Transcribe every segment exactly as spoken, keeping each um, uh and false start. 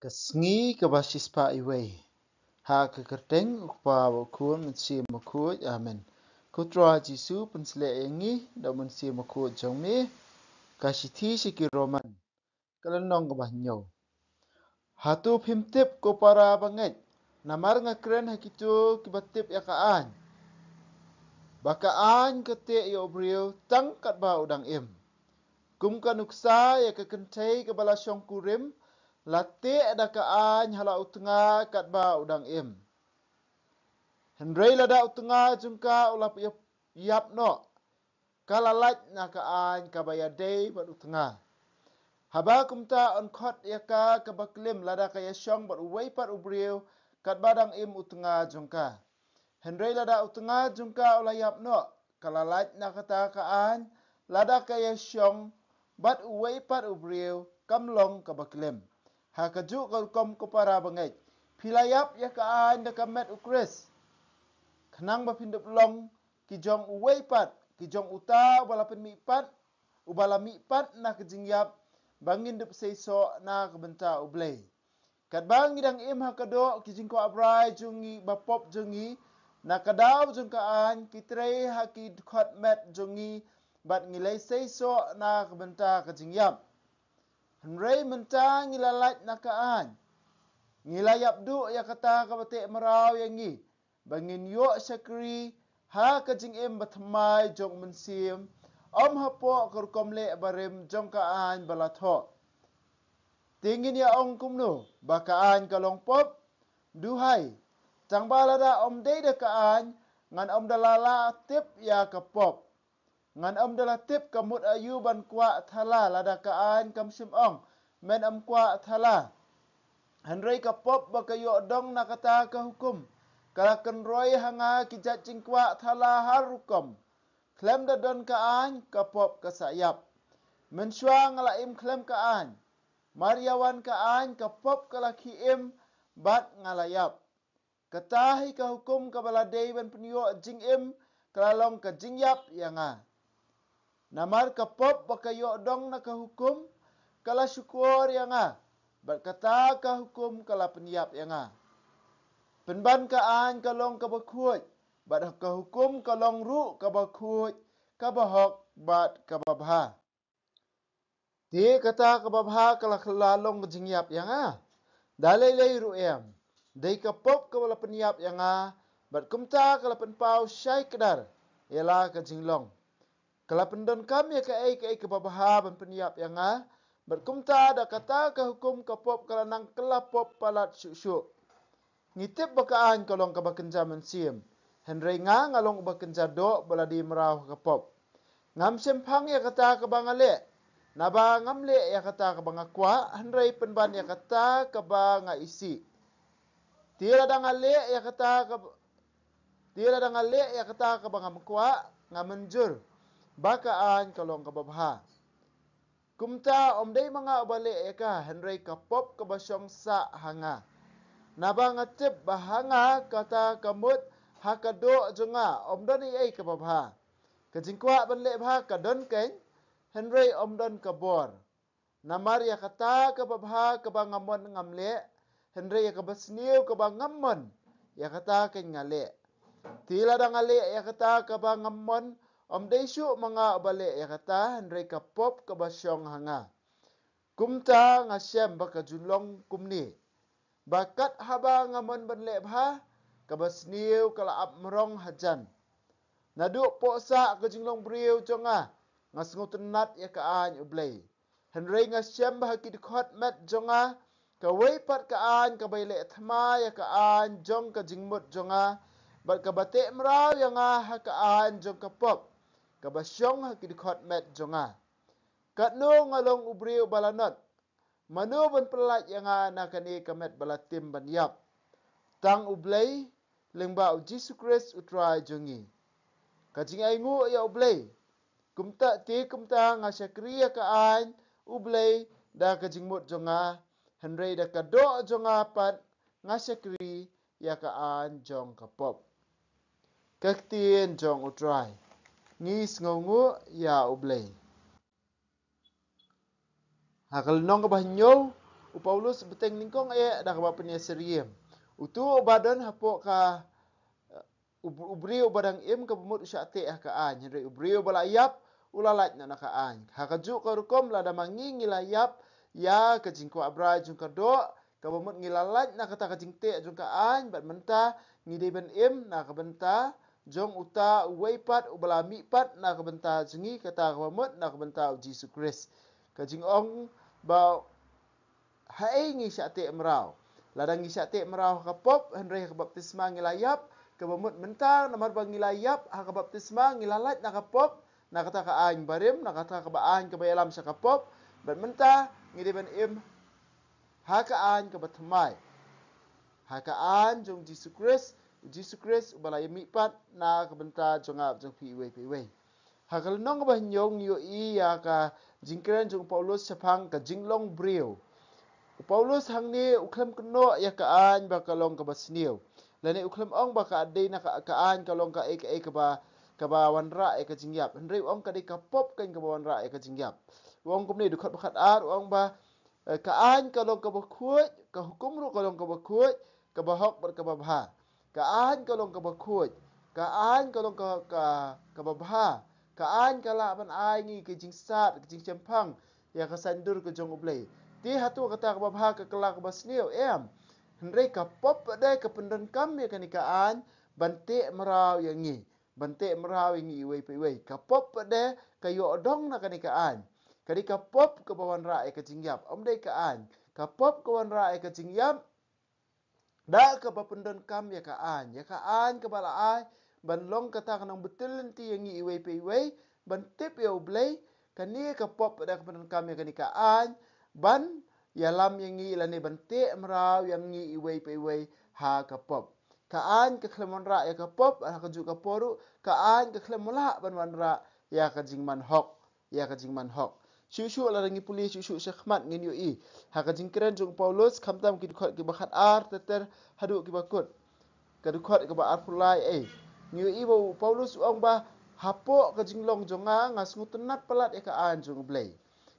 Ka sngi kaba shispah iwei. Ha ka kyrteng u Kpa, u Khun, Mynsiem Bakhuid. Amen. Ko Trai Jisu, pynshlei ïa ngi da u Mynsiem Bakhuid jong me. Ka shithi sha ki Roman, ka lynnong kaba hynñiew. Hato phim tip, ko para bangeit, namar nga kren ha kito kiba tip ïa ka aiñ, ba ka aiñ ka teh ïa u briew tang katba u dang im? Kum ka nuksa ïa ka kynthei kaba la shongkurim, la teh da ka aiñ ha la u tnga katba u dang im. Hynrei lada u tnga jong ka u la ïap, ïap noh, ka la lait na ka aiñ kaba ïadei bad u tnga. Haba kumta yn khot ïa ka kaba klim lada ka ïashong bad uwei pat u briew katba dang im u tnga jong ka. Hynrei lada u tnga jong ka u la ïap noh, ka la lait na kata ka aiñ lada ka ïashong bad uwei pat u briew, kam long kaba klim. Ha kajuh ka rukom, ko para bangeit, phi la ïap ïa ka aiñ da ka met u Khrist, khnang ba phin dep long ki jong uwei pat, ki jong uta uba la pynmihpat, uba la mihpat na ka jingïap, ba ngin dep seisoh na ka bynta U Blei. Katba ngi dang im ha ka doh, ki jingkwah brai jong ngi ba pop jong ngi, na ka daw jong ka aiñ, ki trei ha ki dkhot met jong ngi, bad ngi leit seisoh na ka bynta ka jingïap. Hynrei mynta ngi la lait na ka aiñ, ngi la ïap duh ïa kata kaba teh mraw ïa ngi, ba ngin ïoh shakri ha ka jingim bathymmai jong u Mynsiem, ym hapoh ka rukom leh barim jong ka aiñ ba la thoh. Te ngin ïa ong kumno, ba ka aiñ ka long pop? Duhai, tangba lada ym dei da ka aiñ, ngan ym da la lah tip ïa ka pop. Ngan ym da la tip ka mut aïu ban kwah thala lada ka aiñ kam shym ong men ym kwah thala. Hynrei ka pop ba ka ïoh dong na kata ka hukum, ka la kynroi ha nga ki jait jingkwah thala har rukom. Khlem da don ka aiñ, ka pop ka sah ïap. Mynshuwa nga la im khlem ka aiñ, mar ïa wan ka aiñ, ka pop ka la khie im bad nga la ïap. Kata hi ka hukum kaba la dei ban pynïoh jingim, ka la long ka jingïap ïa nga. Namar ka pop ba ka ïoh dong na ka hukum, ka la shukor ïa nga, bad kata ka hukum ka la pynïap ïa nga. Pynban ka aiñ ka long kaba khuid, bad ka hukum ka long ruh kaba khuid, kaba hok bad kaba bha. Te kata kaba bha ka la kylla long ka jingïap ïa nga? Da lei lei ruh em. Dei ka pop kaba la pynïap ïa nga, bad kumta ka la pynpaw shai kdar ïa la ka jinglong. Ka la pyndonkam ïa kaei kaei kaba bha ban pynïap ïa nga, bad kumta da kata ka hukum ka pop ka la nang kylla pop palat shuh shuh. Ngi tip ba ka aiñ ka long kaba kynja mynsiem, hynrei nga, nga long uba kynja doh ba la die mraw ha ka pop. Ngam shemphang ïa kata kaba nga leh, naba ngam leh ïa kata kaba nga kwah, hynrei pynban ïa kata kaba nga isih. Te lada nga leh ïa kata kaba, te lada nga leh ïa kata kaba ngam kwah, nga mynjur ba ka aiñ ka long kaba bha. Kumta ym dei ma nga uba leh ïa ka, hynrei ka pop kaba shong sah ha nga. Naba nga tip ba ha nga, kata ka mut ha ka doh jong nga, ym don ei ei kaba bha. Ka jingkwah ban leh bha ka don keiñ, hynrei ym don ka bor. Namar ïa kata kaba bha kaba nga mon ngam leh, hynrei ïa kaba sniew kaba ngam mon, ïa kata keiñ nga leh. Te lada nga leh ïa kata kaba ngam mon, ym dei shuh ma nga uba leh ïa kata, hynrei ka pop kaba shong ha nga. Kumta nga shem ba ka ju long kumne, ba kat haba nga mon ban leh bha, kaba sniew ka la ap mrong hajan. Naduh poh sah ka jinglong briew jong nga, nga sngewtynnat ïa ka aiñ U Blei. Hynrei nga shem ba ha ki dkhot met jong nga, kawei pat ka aiñ kaba ïaleh thma ïa ka aiñ jong ka jingmut jong nga, bad kaba teh mraw ïa nga ha ka aiñ jong ka pop, kaba shong ha ki dkhot met jong nga. Katno nga long u briew ba lanot! Mano ban pyllait ïa nga na kane ka met ba la tim ban ïap? Tang U Blei, lyngba U Jisu Khrist U Trai jong ngi. Ka jingainguh ïa U Blei. Kumta te kumta nga shakri ïa ka aiñ U Blei da ka jingmut jong nga, hynrei da ka doh jong nga pat nga shakri ïa ka aiñ jong ka pop. Ka ktien jong U Trai. Ngi sngewnguh ïa U Blei. Ha ka lynnong kaba hynñiew, U Paulus bteng nyngkong eh da kaba pynïasyriem. Utu uba don hapoh ka, eh, u, u briew uba dang im kaba mut u shah teh ha ka aiñ. Hynrei u briew uba la ïap u la lait noh na ka aiñ. Ha kajuh ka rukom lada ma ngi ngi la ïap ïa ka jingkwah brai jong ka doh, kaba mut ngi la lait na kata ka jingteh jong ka aiñ, bad mynta ngi dei ban im na ka bynta jong uta uwei pat uba la mihpat na ka bynta jong ngi, kata kaba mut na ka bynta u Jisu Khrist. Ka jingong ba haei ngi shah teh mraw. Lada ngi shah teh mraw ha ka pop, hynrei ha ka baptisma ngi la ïap, kaba mut mynta namar ba ngi la ïap ha ka baptisma ngi la lait na ka pop, na kata ka aiñ barim, na kata kaba aiñ kaba ïalam sha ka pop, bad mynta ngi dei ban im ha ka aiñ kaba thymmai, ha ka aiñ jong u Jisu Khrist, u Jisu Khrist uba la ïamihpat na ka bynta jong nga jong phi iwei pa iwei. Ha ka lynnong kaba hynñiew ngi ïohi ïa ka jingkren jong u Paulus shaphang ka jinglong briew. U Paulus hangne u khlem kynnoh ïa ka aiñ ba ka long kaba sniew, lane u khlem ong ba ka dei na ka, ka aiñ ka long kaei kaei kaba, kaba wanrah ïa ka jingïap. Hynrei u ong ka dei ka pop kan kaba wanrah ïa ka jingïap. U ong kumne, dkhot ba khatar u ong ba, eh, ka aiñ ka long kaba khuid, ka hukum ruh ka long kaba khuid, kaba hok bad kaba bha. Ka aiñ ka long kaba khuid, ka aiñ ka long ka, ka, kaba bha. Ka aiñ ka lah ban ai ngi ka jingsat, ka jingshemphang ïa ka saiñdur ka jong U Blei. Te hato kata kaba bha ka kylla kaba sniew? Em. Hynrei ka pop pat de ka pyndonkam ïa kane ka aiñ ban teh mraw ïa ngi, ban teh mraw ïa ngi iwei pa iwei. Ka pop pat de ka ïoh dong na kane ka aiñ. Ka dei ka pop kaba wanrah ïa ka jingïap, ym dei ka aiñ. Ka pop ka wanrah ïa ka jingïap da kaba pyndonkam ïa ka aiñ, ïa ka aiñ kaba la ai ban long kata ka nongbuh lynti ïa ngi iwei pa iwei, ban tip ïa U Blei. Kane ka pop pat de ka pyndonkam ïa kane ka aiñ ban ïalam ïa ngi lane ban teh mraw ïa ngi iwei pa iwei ha ka pop. Ka aiñ ka khlem wanrah ïa ka pop, ha kajuh ka por ruh ka aiñ ka khlem lah ban wanrah ïa ka jingmanhok, ïa ka jingmanhok. Shuh shuh lada ngi pule shuh shuh shakhmat ngin ïohi ha ka jingkren jong u Paulus, khamtam ki dkhot kiba khatar ter ter haduh kiba kut, ka dkhot kaba arphew lai, eh, ngi ïohi ba u Paulus u ong ba, hapoh ka jinglong jong nga, nga sngewtynnat palat ïa ka aiñ jong U Blei.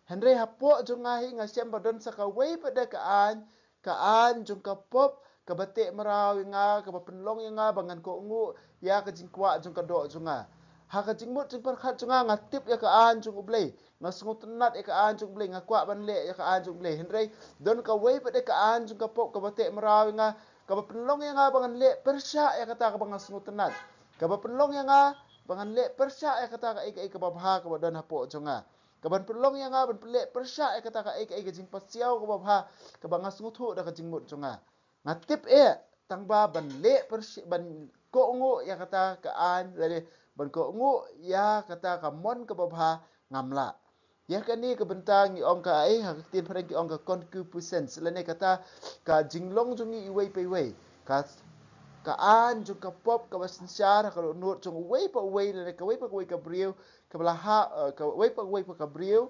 Hynrei hapoh jong nga hi nga shem ba don sa kawei pat de ka aiñ, ka aiñ jong ka pop, kaba teh mraw ïa nga, kaba pynlong ïa nga ba ngan kohnguh ïa ka jingkwah jong ka doh jong nga. Ha ka jingmut jingpyrkhat jong nga, nga tip ïa ka aiñ jong U Blei, nga sngewtynnat ïa ka aiñ jong U Blei, nga kwah ban leh ïa ka aiñ jong U Blei. Hynrei don kawei pat de ka aiñ jong ka pop kaba teh mraw ïa nga, kaba pynlong ïa nga ba ngan leh pyrshah ïa kata kaba nga sngewtynnat, kaba pynlong ïa nga ba ngan leh pyrshah ïa kata kaei kaei kaba bha kaba don hapoh jong nga, kaban pynlong ïa nga ban pynleh pyrshah ïa kata kaei kaei ka jingpasiaw kaba bha kaba nga sngewthuh da ka jingmut jong nga. Nga tip eh tang ba ban leh pyrshah, ban kohnguh ïa kata ka aiñ, lane ban kohnguh ïa kata ka mon kaba bha, ngam lah. Ïa kane ka bynta ngi ong ka, eh, ha ka ktien phareng ki ong ka concupiscence, lane kata ka jinglong jong ngi iwei pa iwei, ka, ka aiñ jong ka pop kaba synshar ha ka dohnud jong uwei pa uwei, lane kawei pa kawei ka briew, kaba la ha, eh, kawei pa kawei pa ka briew,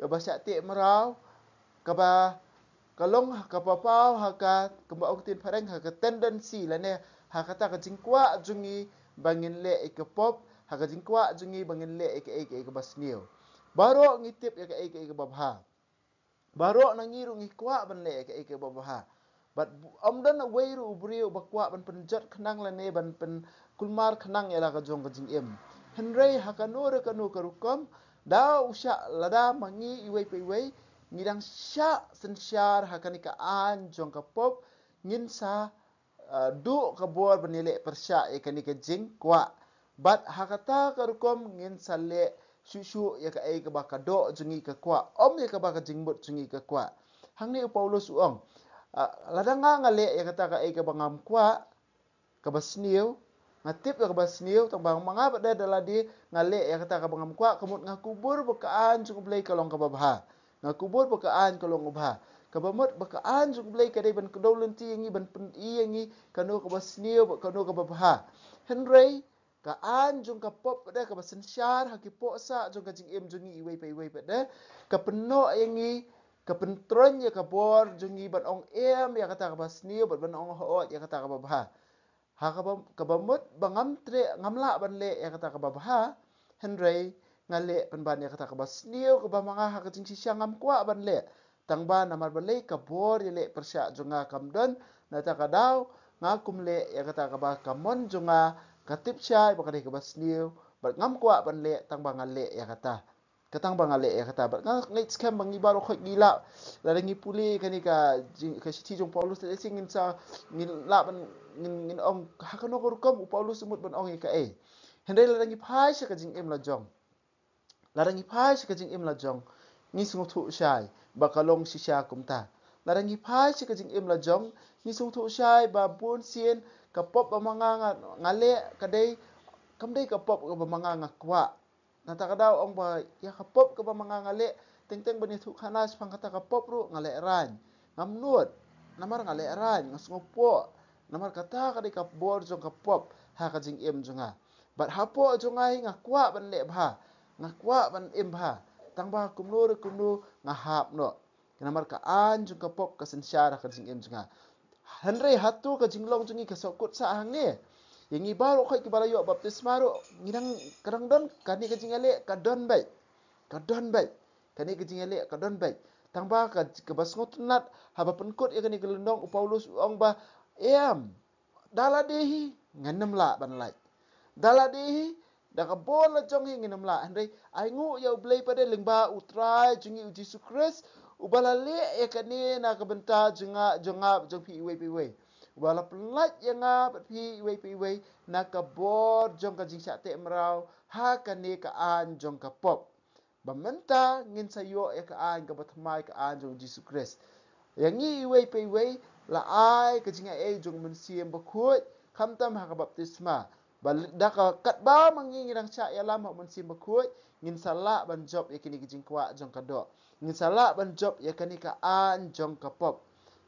kaba shah teh mraw, kaba ka long ha kaba paw ha ka, kumba ong ka ktien phareng, ha ka tendency, lane ha kata ka jingkwah jong ngi ba ngin leh ïa ka pop, ha ka jingkwah jong ngi ba ngin leh ïa kaei kaei kaba sniew. Baroh ngi tip ïa kaei kaei kaba bha. Baroh na ngi ruh ngi kwah ban leh ïa kaei kaei kaba bha. Bad ym don uwei ruh u briew uba kwah ban pynjot khnang lane ban pynkulmar khnang ïa la ka jong ka jingim. Hynrei ha kano re kano ka rukom, da u shah, lada ma ngi iwei pa iwei ngi dang shah synshar ha kane ka aiñ jong ka pop, ngin sa, ah, duh ka bor ban ïaleh pyrshah ïa kane ka jingkwah. Bad ha kata ka rukom ngin sa leh shuh shuh ïa kaei kaba ka doh jong ngi ka kwah, ym ïa kaba ka jingmut jong ngi ka kwah. Hangne u Paulus u ong, ah, lada nga nga leh ïa kata kaei kaba ngam kwah, kaba sniew, nga tip ïa kaba sniew, tang ba ma nga pat de da lade nga leh ïa kata kaba ngam kwah, ka mut nga kubur ba ka aiñ jong U Blei ka long kaba bha. Nga kubur ba ka aiñ ka long kaba bha. Kaba mut ba ka aiñ jong U Blei ka dei ban kdew lynti ïa ngi, ban pyni ïa ngi kano kaba sniew bad kano kaba bha. Hynrei ka aiñ jong ka pop pat de kaba synshar ha ki pohsah jong ka jingim jong ngi iwei pa iwei pat de, ka pynnoh ïa ngi, ka pyntroiñ ïa ka bor jong ngi ban ong em ïa kata kaba sniew bad ban ong hooid ïa kata kaba bha. Ha kaba, kaba mut ba ngam treh, ngam lah ban leh ïa kata kaba bha, hynrei nga leh pynban ïa kata kaba sniew, kaba ma nga ha ka jingshisha ngam kwah ban leh. Tang ba namar balei ka bor ïaleh pyrshah jong nga kam don, nangta ka daw nga kum leh ïa kata kaba ka mon jong nga ka tip shai ba ka dei kaba sniew, bad ngam kwah ban leh tang ba nga leh ïa kata. Ka tang ba nga leh ïa kata, bad nga ngeit skhem ba ngi baroh khoit ngi lah, lada ngi pule kane ka jing, ka shithi jong Paulus, te ngin sa, ngin lah ban, ngin, ngin ong ha kano ka rukom u Paulus u mut ban ong ïa kaei. Hynrei lada ngi phai sha ka jingim la jong, lada ngi phai sha ka jingim la jong, ngi sngewthuh shai ba ka long shisha kumta. Lada ngi phai sha ka jingim la jong, ngi sngewthuh shai ba bun sien ka pop ba ma nga, nga, nga leh ka dei, kam dei ka pop kaba ma nga nga kwah. Nangta ka daw ong ba ïa ka pop kaba ma nga nga leh, teng teng ban ïathuh khana shaphang kata ka pop ruh nga lehraiñ. Ngam nud, namar nga lehraiñ, nga sngewpoh, namar kata ka dei ka bor jong ka pop ha ka jingim jong nga. Bad hapoh jong nga hi nga kwah ban leh bha, nga kwah ban im bha, tang ba kumno re kumno nga hap noh. Namar ka aiñ jong ka pop ka synshar ha ka jingim jong nga. Hynrei hato ka jinglong jong ngi ka sngewkut sah hangne? Ïa ngi baroh khoit kiba la ïoh baptisma ruh ngi dang, ka dang don kane ka jingïaleh, ka don beit. Ka don beit. Kane ka jingïaleh ka don beit. Tang ba ka, kaba sngewtynnat, haba pynkut ïa kane ka lynnong u Paulus u ong ba, em, da lade hi ngin ym lah ban lait. Da lade hi, da ka bor la jong hi ngin ym lah. Hynrei ai nguh ïa U Blei pat de lyngba U Trai jong ngi U Jisu Khrist, uba la leh ïa kane na ka bynta jong nga, jong nga, jong phi iwei pa iwei. Uba la pynlait ïa nga bad phi iwei pa iwei na ka bor jong ka jingshah teh mraw ha kane ka aiñ jong ka pop. Ba mynta ngin sa ïoh ïa ka aiñ kaba thymmai, ka aiñ jong U Jisu Khrist. Ïa ngi iwei pa iwei la ai ka jingaiei jong U Mynsiem Bakhuid, khamtam ha ka baptisma. Ba l-, da ka katba ma ngi ngi dang shah ïalam ha U Mynsiem Bakhuid, ngin sa lah ban jop ïa kine ki jingkwah jong ka doh. Ngin sa lah ban jop ïa kane ka aiñ jong ka pop.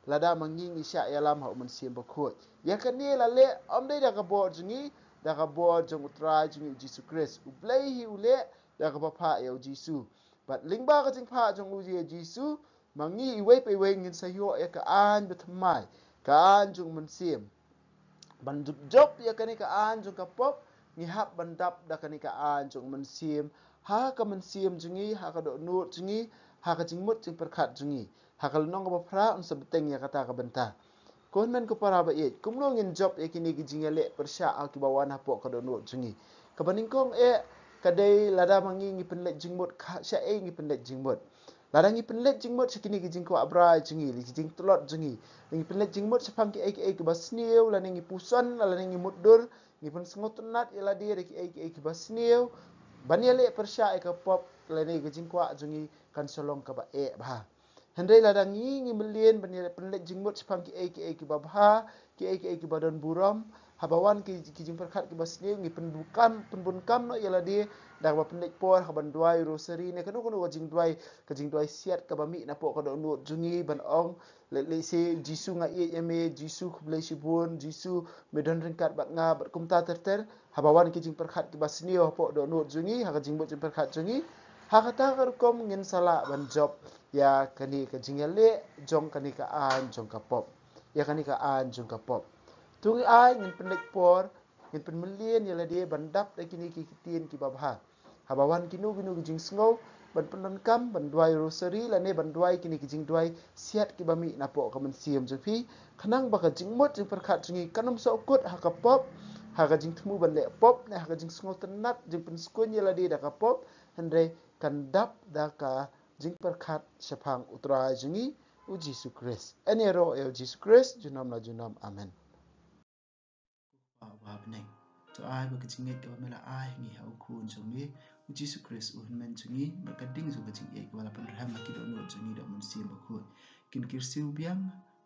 Lada ma ngi ngi shah ïalam ha U Mynsiem Bakhuid. Ïa kane la leh ym dei da ka bor jong ngi, da ka bor jong U Trai jong ngi U Jisu Khrist. U Blei hi u leh da kaba phah ïa U Jisu. Bad lyngba ka jingphah jong U Jisu, ma ngi iwei pa iwei ngin sa ïoh ïa ka aiñ bathymmai, ka aiñ jong U Mynsiem. Ban jop, jop ïa kane ka aiñ jong ka pop, ngi hap ban dap da kane ka aiñ jong U Mynsiem ha ka mynsiem jong ngi, ha ka dohnud jong ngi, ha ka jingmut jingpyrkhat jong ngi. Ha ka lynnong kaba phra un sa bteng ïa kata ka bynta. Ko hynmen ko para ba ïeit, kumno ngin jop ïa kine ki jingïaleh pyrshah ha kiba wan hapoh ka dohnud jong ngi? Kaba nyngkong eh, ka dei lada ma ngi ngi pynleit jingmut, ka, shaei ngi pynleit jingmut? Lada ngi pynleit jingmut sha kine ki jingkwah brai jong ngi, ki jingtlot jong ngi, ngi pynleit jingmut shaphang kiei kiei kiba sniew, lane ngi puson, lane ngi mutdur, ngi pynsngewtynnat ïa lade da kiei kiei kiba sniew, ban ïaleh pyrshah ïa ka pop, lane ka jingkwah jong ngi kan sa long kaba eh bha. Hynrei lada ngi, ngi mlien ban ïa pynleit jingmut shaphang kiei kiei kiba bha, kiei kiei kiba don burom, haba wan ki, ki jingpyrkhat kiba sniew, ngi pynbun kam, pynbun kam noh ïa lade da kaba pynleit por ha ban duwai rosary ne kano kano ka jingduwai, ka jingduwai siat kaba mih napoh ka dohnud jong ngi, ban ong, lehse, Jisu nga ïeit ïa me, Jisu khublei shibun, Jisu me don ryngkat bad nga, bad kumta ter ter. Haba wan ki jingpyrkhat kiba sniew hapoh dohnud jong ngi, ha ka jingmut jingpyrkhat jong ngi, ha kata ka rukom ngin sa lah ban jop ïa kane ka jingïaleh jong kane ka aiñ jong ka pop. Ïa kane ka aiñ jong ka pop. To ngi ai, ngin pynleit por, ngin pynmlien ïa lade ban dap da kine ki ktien kiba bha. Haba wan kino kino ki jingsngew, ban pyndonkam, ban duwai rosary, lane ban duwai kine ki jingduwai siat kiba mih napoh ka mynsiem jong phi, khnang ba ka jingmut jingpyrkhat jong ngi kan ym sngewkut ha ka pop, ha ka jingthmu ban leh pop, ne ha ka jingsngewtynnat, jingpynskhem ïa lade da ka pop, hynrei kan dap da ka jingpyrkhat shaphang U Trai jong ngi, U Jisu Khrist. Yn ïaroh ïa U Jisu Khrist, junom la junom. Amen. Ko Kpa uba ha bneng, to ai ba ka jingngeit kaba me la ai ha ngi ha u Khun jong me, U Jisu Khrist u Hynmen jong ngi, bad ka ding jong ka jingïeit kaba la pynrhem ha ki dohnud jong ngi da U Mynsiem Bakhuid, kin kyrsiew biang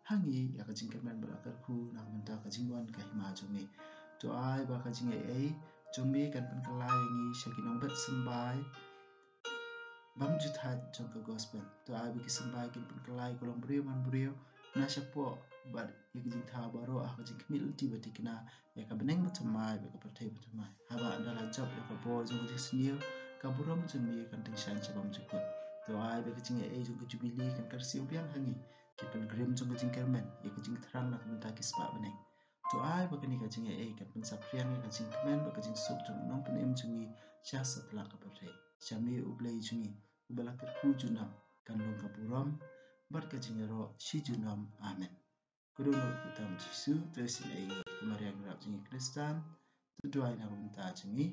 ha ngi ïa ka jingkyrmen bad la kyrkhu na ka bynta ka jingwan ka hima jong me. To ai ba ka jingaiei jong me kan pynkylla ïa ngi sha ki nongbet symbai bymjukut jong ka gospel. To ai ba ki symbai kin pynkylla ïa ka longbriew manbriew na shapoh bad ïa ka jingthaw baroh ha ka jingkhmih lynti ba thikna, ïa ka bneng bathymmai bad ka pyrthei bathymmai. Haba da la jop ïa ka bor jong ka jingsniew, ka burom jong me kan tyngshaiñ sha bymjukut. To ai ba ka jingaiei jong ka jubili kan kyrsiew biang ha ngi, ki pilgrim jong ka jingkyrmen, ïa ka jingthrang na ka bynta ki spah bneng. To ai ba kane ka jingaiei kan pynsaphriang ïa ka jingkmen bad ka jingsuk jong u Nongpynim jong ngi sha satlak ka pyrthei. Sha me U Blei jong ngi, uba la kyrkhu junom, kan long ka burom bad ka jingïaroh shi junom. Amen. Ka dohnud kyrteng Jisu, to ïasnoh ïa ngi. Ka Maria ngi rap jong ngi Khristan, to duwai na ka bynta jong ngi.